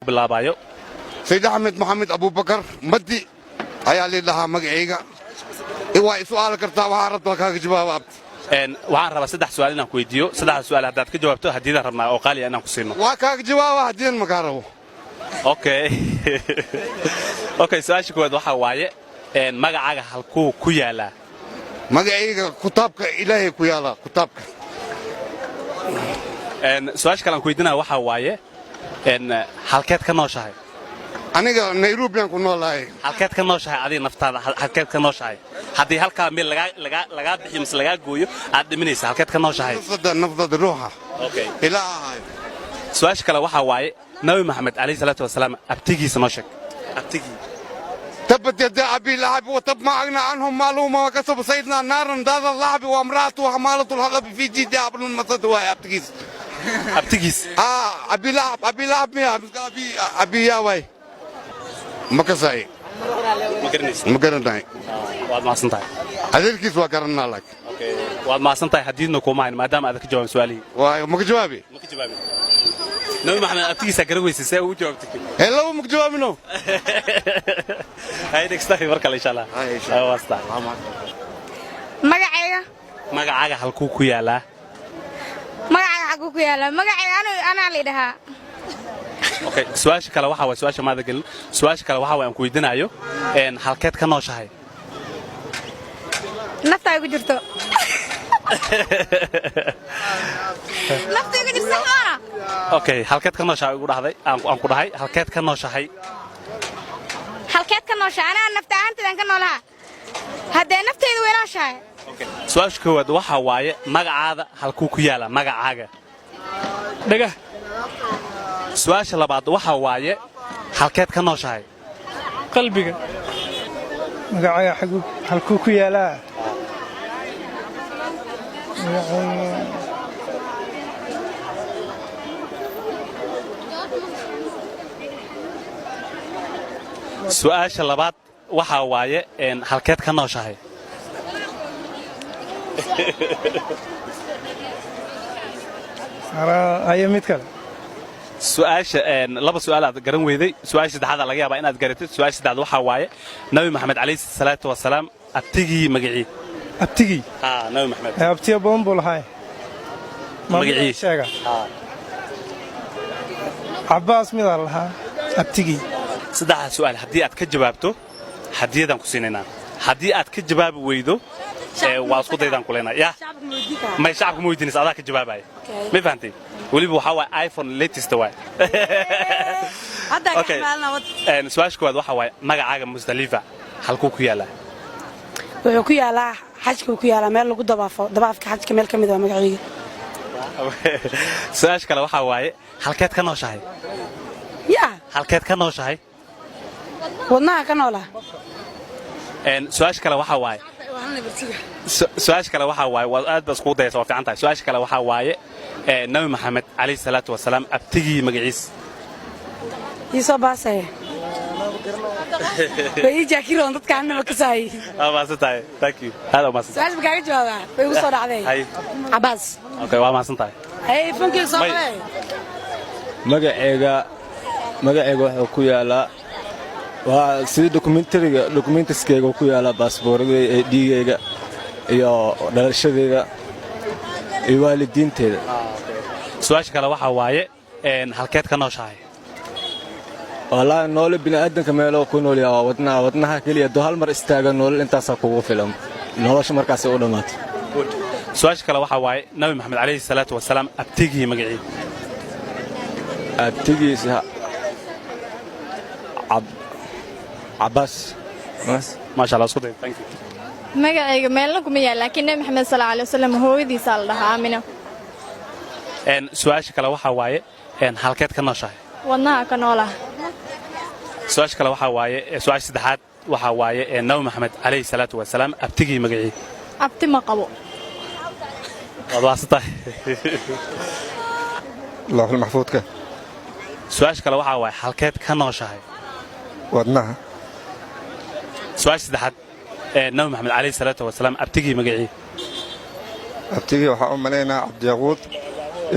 Bilaabayo. Sayid Axmed Maxamed Abuubakar Madi ayaa lii dhahaa magacayga. Waa i su'aali kartaa, waxaa rabta waa kaaga jawaaba, abti. Waxaan rabaa saddex su'aal inaan ku weydiiyo. Saddexda su'aal haddaad ka jawaabto, hadiyadaan rabnaa oo qaaliya inaan ku siino. Waa kaaga jawaaba, hadiyan makaa rabo. Okay, su-aasha koowaad waxaa waaye, magacaaga halkuu ku yaalaa? Magacayga kutaabka Ilaahay ku yaala, kutaabka. Su-aasha kale aan ku weydiinaya waxaa waaye, halkeed ka nooshahay? Aniga Nairobian ku noolahay. Halkeed ka nooshahay adiga naftaada? Halkeed ka nooshahay? Haddii halkaa meel lagaa bixiyo mise lagaa gooyo, aad dhiminaysa, halkeed ka nooshahay? Nafsada, nafdada, ruuxa. Okay. Ilaa ahayo. Su-aasha kale waxaa waaye, Nabi Maxamed calayhi salaatu wasalaam abtigiisa noo sheeg, abtigii. تبت يدا ابي لهب وتب، ما اغنى عنهم ماله وما كسب، سيصلى نارا ذات لهب وامراته حمالة الحطب في جيدها حبل من مسد. واي abtigiis. Abtigiis. اه، ابي لهب، ابي لهب miya? Abi abi yaa waay, ma kasay. Ma garanaysa? Ma garanay. Waad mahadsan tahay. Adeerkiis waa garanaa laakiin. Okay, waad mahadsan tahay. Hadiyadna kuma hayn maadaama aadan ka jawaabin su-aalihii. Waa ma ka jawaabi? Ma ka jawaabin. Nabi Maxamed abtigiisaa garan weysay, see ugu jawaabtay? Ee, laba ma ka jawaabino. Hay, next time mar kale, insha Allah. Hay, insha Allah. Waa astaa. Magacayga. Magacaaga halkuu ku yaalaa? Magacayga xaguu ku yaalaa? Magacayga anaa la dhahaa. Okay, su-aasha kale waxaa waay, su-aasha maada gelin. Su-aasha kale waxaa waay aan ku weydiinayo, halkeed ka nooshahay? Nafta ay ku jirto, nafta ay ku jirto, sax maana? Okay, halkeed ka nooshahay igu dhahday, aan ku dhahay, halkeed ka nooshahay? Halkeed ka nooshahay? Anaa nafta ahaanteedaan ka noolaha, haddee naftayda way nooshahay. Su-aasha koowaad waxaa waaye, magacaada halkuu ku yaalaa, magacaaga? Dhagah. Su-aasha labaad waxaa waaye, halkeed ka nooshahay? Qalbiga. Magacayga xaguu halkuu ku yaalaa? Magacayga. Su-aasha labaad waxaa waaye, halkeed ka nooshahay? Haye, mid kale. Su-aasha, laba su'aal aad garan weyday, su-aasha saddexaad laga yaabaa inaad garatid. Su-aasha saddexaad waxaa waaye, Nabi Maxamed calayhi salaatu wasalaam abtigii magacii? Abtigii? Haa, Nabi Maxamed. Ee, abtiya badan buu lahay. Ma Magacii? Sheega. Cabbaas midaa lahaa abtigii. Saddexdaa su'aal haddii aad ka jawaabto, hadiyadaan ku siinaynaa. Haddii aad ka jawaabi weydo, waa isku daydaan ku leenahay ya may. Shacabka ma weydiinaysa, adaa ka jawaabaya. Ma fahantay? Weliba waxaa waaye iPhone latest waay. Okay. Su-aasha koowaad waxaa waaye, magacaaga Musdalifa halkuu ku yaalaa? Wuxuu ku yaalaa xajka, ku yaalaa meel lagu dabaafo, dabaafka xajka meel ka mid ah magacayga. Su-aasha kale waxaa waaye, halkeed ka nooshahay? Yaa? Halkeed ka nooshahay? Wadnaha ka noolaa. Su-aasha kale waxaa waaye, su-aasha kale waxaa waaye, waa aad baa iskugu dayaysa, waa fiican tahay. Su-aasha kale waxaa waaye, Nabi Maxamed calayhi salaatu wasalaam abtigii magaciis? Ii soo baasaya way ii jaakiroon dadka annaba ka saayay. Waa mahadsan tahay, thank you, aad waa mahadsan tahay. Su-aasha ma kaaga jawaabaa? Way igu soo dhacday. Hay. Cabaas. Okay, waa mahadsan tahay. Hay, funkii soo May. qabee. Magacayga wuxuu ku yaalaa, waa sida dokumentariga, dokumentiskayga ku yaalaa, baasbooradayda ee dhiigayga iyo dhalashadayda iyo waalidiinteeda. Su-aasha kale waxaa waaye, halkeed ka nooshahay? Wallaahi, noole bini'aadanka meeloo ku nool yaha waa wadnaha, wadnaha keliya. Hadduu hal mar istaaga, noolal intaasaa kugu filan, nolosha markaasay u dhammaato. Su-aasha kale waxaa waaye, Nabi Maxamed calayhi salaatu wasalaam abtigii magacii? Abtigiisa Cabbaas. Maasha Allah, isku day, thank you. Magacayga meelna kuma yaal, laakiin Nebi Maxamed sal alay wasalam hooyadiisaa la dhahaa Aamina. Su-aasha kale waxaa waaye, halkeed ka nooshahay? Wadnaha ka noolah. Su-aasha kale waxaa waaye, su-aasha saddexaad waxaa waaye, Nabi Maxamed calayhi salaatu wasalaam abtigii magacii? Abti ma qabo. Waad mahadsan tahay. Looxul maxfuudka. Su-aasha kale waxaa waaye, halkeed ka nooshahay? Wadnaha. Su-aasha saddexaad, Nabi Maxamed calayhi salaatu wasalaam abtigii magacii? Abtigii waxaa u malaynaa Cabdiyaquud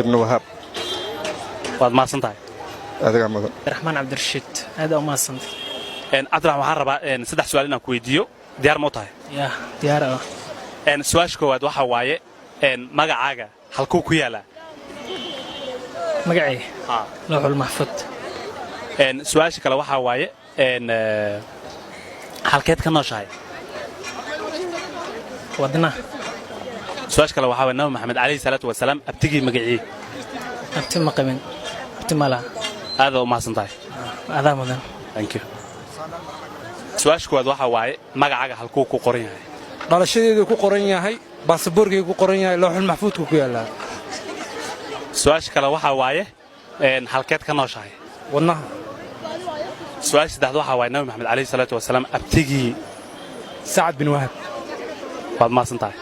Ibnu Wahaab. Waad mahadsan tahay. Adigaa mudan. Raxmaan Cabdirashiid, aad u mahadsantay. Cabdiraxmaan, waxaan rabaa saddex su'aal inaan ku weydiiyo. Diyaar ma u tahay? Yaa, diyaar ah. Su-aasha koowaad waxaa waaye, magacaaga halkuu ku yaalaa? Magacay Looxul Maxfuud. Su-aasha kale waxaa waaye, halkeed ka nooshahay? Wadnaha. Su-aasha kale waxaa waaye, Nabi Maxamed calayhi salaatu wasalaam abtigii magacii? Abti ma qabin, abti ma laha. Aad u mahadsan tahay. Adaa mudan. Thank you. Su-aasha koowaad waxaa waaye, magacaaga halkuu ku qoran yahay? Dhalashadeedu ku qoran yahay, baasaboorkaygu ku qoran yahay, Looxul Maxfuudku ku yaallaa. Su-aasha kale waxaa waaye, halkeed ka nooshahay? Wadnaha. Su-aasha saddexaad waxaa waaye, Nabi Maxamed calayhi salaatu wasalaam abtigii? Sacad bin Wahab. Waad mahadsan tahay.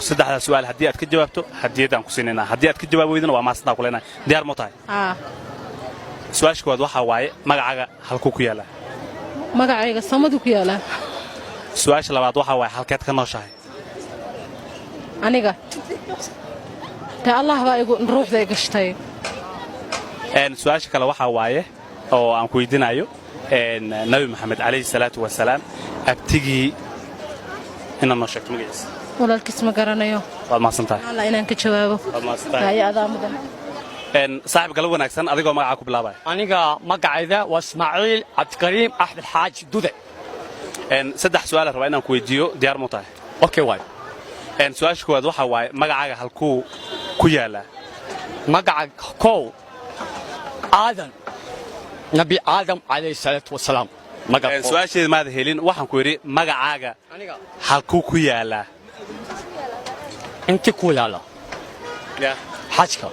Saddexdaa su'aal haddii aad ka jawaabto, hadiyadaan ku siinaynaa. Haddii aad ka jawaab weydana, waa mahadsantaa ku leenahay. Diyaar ma tahay? Haa. Su-aasha koowaad waxaa waaye, magacaaga halkuu ku yaallaa? Magacayga samadu ku yaalaa. Su-aasha labaad waxaa waaye, halkeed ka nooshahay? Aniga dee Allah baa igu ruuxda i gashtay. Su-aasha kale waxaa waaye oo aan ku weydiinayo, Nabi Maxamed calayhi salaatu wasalaam abtigii inaad noo sheegto magaciisa. Walaalkiis ma garanayo. Waad mahadsan tahay. Alla inaan ka jawaabo. Waad mahadsan tahay. Haye, adaa mudan. Saaxiib, galab wanaagsan, adigoo magacaa ku bilaabaya. Aniga magacayda waa Ismaaciil Cabdikariim Axmed Xaaji Dude. Saddex su'aal rabaa inaan ku weydiiyo. Diyaar mu tahay? Okay waay. Su-aasha koowaad waxaa waaye, magacaaga halkuu ku yaalaa? Magaca kow, Aadan, Nabi Aadam calayhi salaatu wasalaam. Su-aasheeda maada helin. Waxaan ku yidhi, magacaaga halkuu ku yaalaa? Inti ku yaala xajka.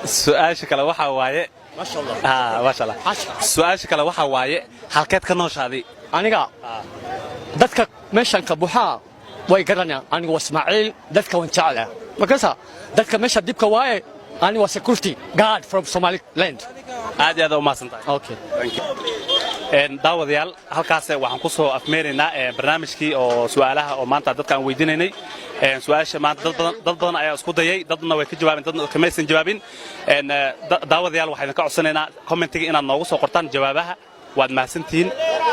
Su-aasha kale waxaa waaye, maasha Allah, su-aasha kale waxaa waaye, halkeed ka nooshaadi? Aniga dadka meeshan ka buxaa way garanayaan. Aniga waa Ismaaciil, dadka waan jeclaa markaasa dadka meesha dibka waaye. Aniga waa security guard from Somaliland. Aad iyo aad u mahadsan tahay. Okay. Daawadayaal, halkaas waxaan ku soo afmeeraynaa barnaamijkii oo su'aalaha oo maanta dadka aan weydiinaynay. Su'aasha maanta dad badan ayaa isku dayay, dadna way ka jawaabeen, dadna kamaysan jawaabin. Daawadayaal, waxaan idinka codsanaynaa commentiga inaad noogu soo qortaan jawaabaha. Waad mahadsantihiin.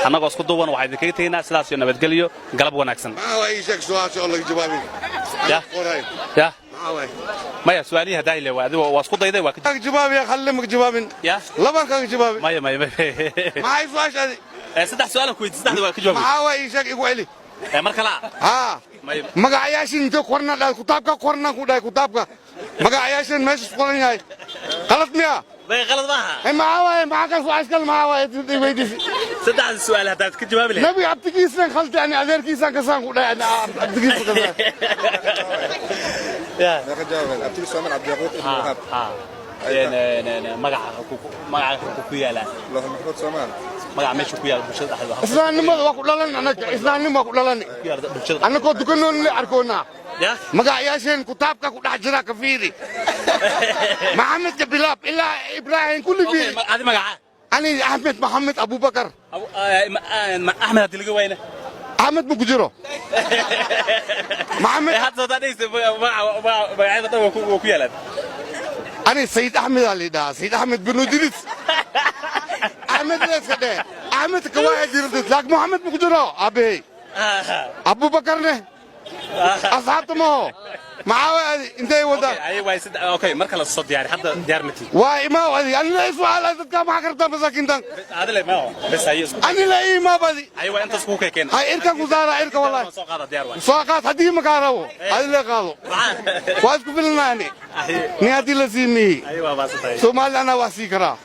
Annagoo isku duuban waxaan idinkaga tegaynaa sidaas iyo nabadgelyo, galab wanaagsan. Maxaa waa? Ii sheeg su-aasha oo laga jawaabin. Ya ya. Maxaa waay? Maya, su'aalihii haddaa ile adigo waa isku dayday, waa ka jawaabaya, khalle ma jawaabin. Ya. Laban kaga jawaabin. Maya, maya, maya. Maxay su-aashaadi? Saddex su'aal aan ku weydiiyey, saddexda waa ka jawaabay. Maxaa waa? Ii sheeg, igu celi. Mar kale. Haa, magacayaashin intee qorna dhahay? Kutaabka qorna ku dhahay, kutaabka magacayaashin meesha qoran yahay. Qalad miya? May, qalad maaha. Maxaa waaye? Maxaa ka su-aasha kale? Maxaa waaye weydiisi? Saddexda su'aal haddaad ka jawaabi lahayd. Nabiga abtigiisnan khaldi, ani adeerkiisaan kasaan ku dhahay, abtigiisa kasaan. Meeqa jawaabeen? Abtiga Soomaan Cabdiyaquud ibn Wahab. Magaca halkuu ku yaalaa? Looxul Maxfuud Soomaan. Magaca meesha ku yaala bulshada dhexdeeda. Islaamnimada waa ku dhalan anaga, islaamnimo waa ku dhalan. Annagoo dukanoon le arkoonaa magacayaasheen kutaabka ku dhex jira. Ka fiiri, Maxamedka bilaab ilaa Ibraahim, kulli fiiri. Adi magaca? Ani Axmed Maxamed Abubakar. Axmed haddii laga wayna? Axmed ma ku jiro Maxamed. Hadda haddaa dhegeysa, magacyada dhan waa ku yaalaan. Ani Sayid Axmed aa layidhahaa, Sayid Axmed binu Idriis. Axmed leeska dheh, Axmed kawaa jirta, laakiin Maxamed ma ku jiro. Aabahey Abubakarne asxaabta maho. Maxaa waay adi intay wadaan? Okay, marka la soo diyaari, hadda diyaar ma tihi. Waa imaa adi, ani la iswaal dadka maxaa kartaa masaakiintan. Adile ma bas ay isku. Ani la imaa badi. Ay, waa intaas ku keen. Hay, irkan ku saara irka wallahi. Soo qaada, diyaar waay. Soo qaad haddii ma kaa rabo, adi la qaado, waa isku filnaani ni haddii la sii mihi. Ay, waa baasatay. Soomaali anaa wax sii karaa.